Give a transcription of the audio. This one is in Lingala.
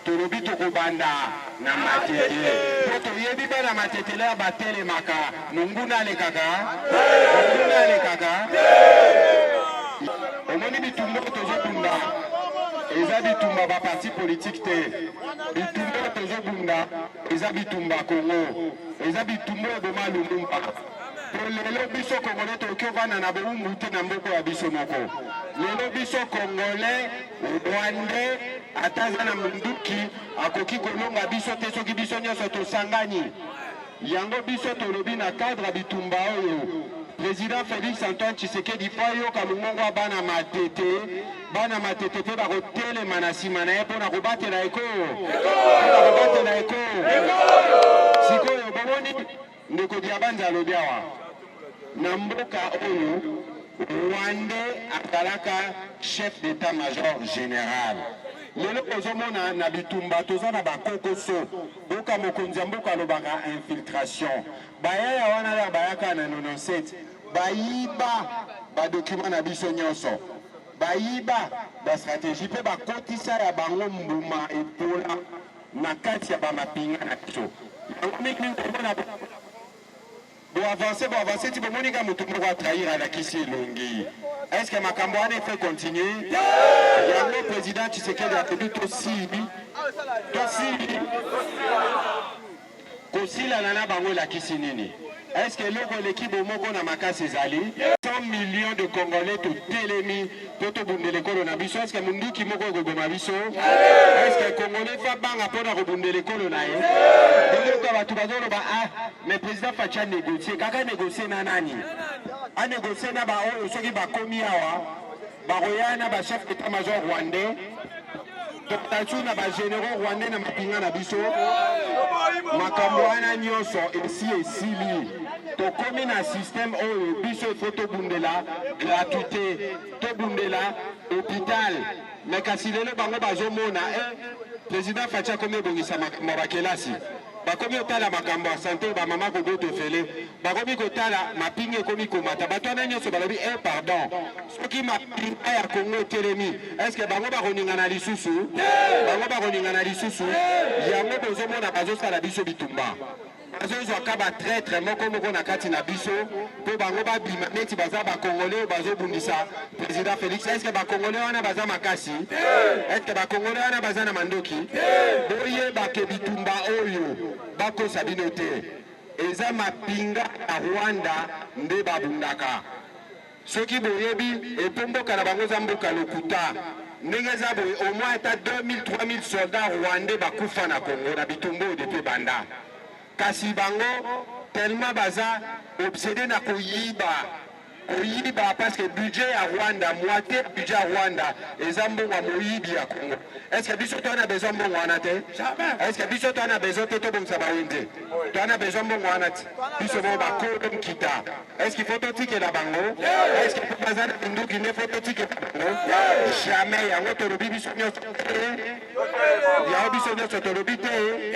Tolobi tokobanda na Matete po toyebi bana Matete lere batelemaka, monguna alekaka, monguna alekaka. Omoni bitumba oyo tozobunda eza bitumba ba parti politique te. Bitumba oyo tozobunda eza bitumba Congo, eza bitumba oyo eboma Lumumba. Po lelo biso Congolais tokoki ovanda na bowumbu te na mboka ya biso moko. Lelo biso Congolais Rwandais ata aza na munduki akoki kolonga biso te soki biso nyonso tosangani. Yango biso tolobi na cadre ya bitumba oyo President Felix Antoine Tshisekedi po ayoka mongongo ya bana Matete, bana Matete pe bakotelema na sima na ye mpo na kobatela ekolo, mpo na kobatela ekolo. Sikoyo bomoni Ndeko Diabanza alobi awa na mboka oyo Rwandais azalaka chef d'etat major general. Lelo ozomona na bitumba toza na bakokoso boka mokonzi ya mboka alobaka infiltration. Bayaya wana lere bayaka na 97 bayiba ba document na biso nyonso, bayiba ba strategie mpe bakotisa ya bango mbuma epola na kati ya ba mapinga na biso. Yango mingi mingi komona bo avance bo avance ti bomoni ka moto moko a trahir alakisi elongi. Est ce que makambo wana il faut continuer? Yango président Tshisekedi alobi tosili tosili kosilana na bango elakisi nini? Est ce que eloko eleki bomoko na makasi ezali? 100 millions de Congolais totelemi mpo tobundela ekolo na biso. Est ce que munduki moko ekoboma biso? Est ce que Congolais fa banga mpo na kobundela ekolo na ye? Boyoka bato bazoloba ah, mais président Fatshi a négocier kaka, négocier na nani? A négocier na baoyo soki bakomi awa bakoya na ba chef d'état major rwandais, toktasu na ba généraux rwandais na mapinga na biso. Makambo wana nyonso esi esili. Tokomi na système oyo biso ifo tobundela gratuité, tobundela hôpital. Mais kasi lelo bango bazomona e président Fatshi akomi ebongisa makambo ya bakelasi, bakomi kotala makambo ya santé, bamama koboto efele, bakomi kotala mapinga ekomi komata. Bato wana nyonso balobi e pardon, soki mapinga ya Kongo etelemi, est-ce bango bakoningana lisusu? Bango bakoningana lisusu? Yango bozomona bazosala biso bitumba, bazozwaka ba traître moko moko na kati na biso mpo bango babima neti baza bakongole oyo bazobundisa président Félix. Est-ce bakongole wana baza makasi? Est-ce bakongole wana baza na mandoki? Boyebake bitumba oyo bakosa bino te, eza mapinga ya Rwanda nde babundaka. Soki boyebi epo mboka na bango eza mboka lokuta ndenge eza boye, au moins ata 2000 3000 soldats rwandais bakufa na Congo na bitumba oyo depuis banda. Kasi bango tellement baza obsédé na koyiba koyiba, parce que budget ya Rwanda, moitié budget ya Rwanda eza mbongo ya moyibi ya Congo. Est ce que biso toza na besoin mbongo wana te? Est ce que biso toza na besoin te tobongisa bawenze? Toza na besoin mbongo wana te? Biso mo bakolo nkita, est ce qu'il faut totikela bango? Est ce que po baza na minduki nde faut totikela bango? Jamais. Yango tolobi biso nyonso te, yango biso nyonso tolobi te.